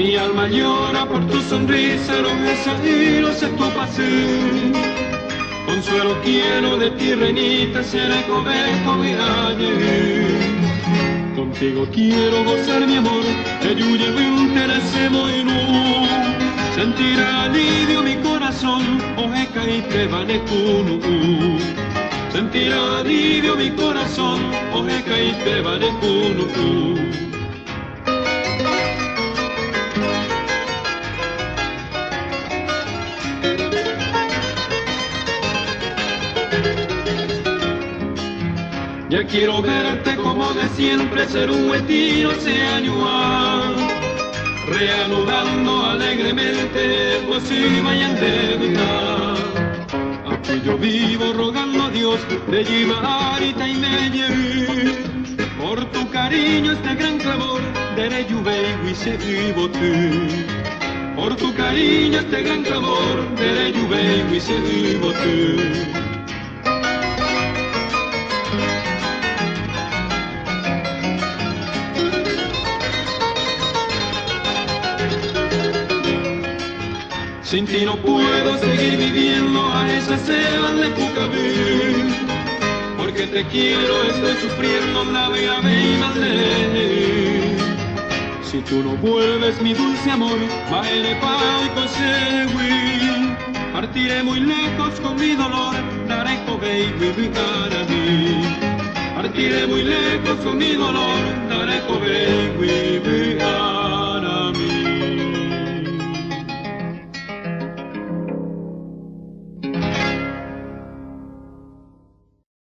Mi alma llora por tu sonrisa, rohesa'ỹrõ che tupãsy. Consuelo quiero de ti, reinita, che rekove tovy'a jey. Contigo quiero gozar mi amor, eju jevýnte resemoirũ. Sentir alivio mi corazón, ohekaitéva ne kunu'ũ. Sentir alivio mi corazón, ohekaitéva ne kunu'ũ. Ya quiero verte como de siempre, ser un retiro se añua, reanudando alegremente posiva y endeudar. Aquí yo vivo rogando a Dios de llevar y taimeye. Por tu cariño este gran clamor, de y se Por tu cariño este gran clamor, de y se Sin ti no puedo seguir viviendo a esa selva de Pucabí. Porque te quiero, estoy sufriendo la vida me Si tú no vuelves, mi dulce amor, baile pa y conseguí. Partiré muy lejos con mi dolor, daré baby para mí. Partiré muy lejos con mi dolor, daré baby.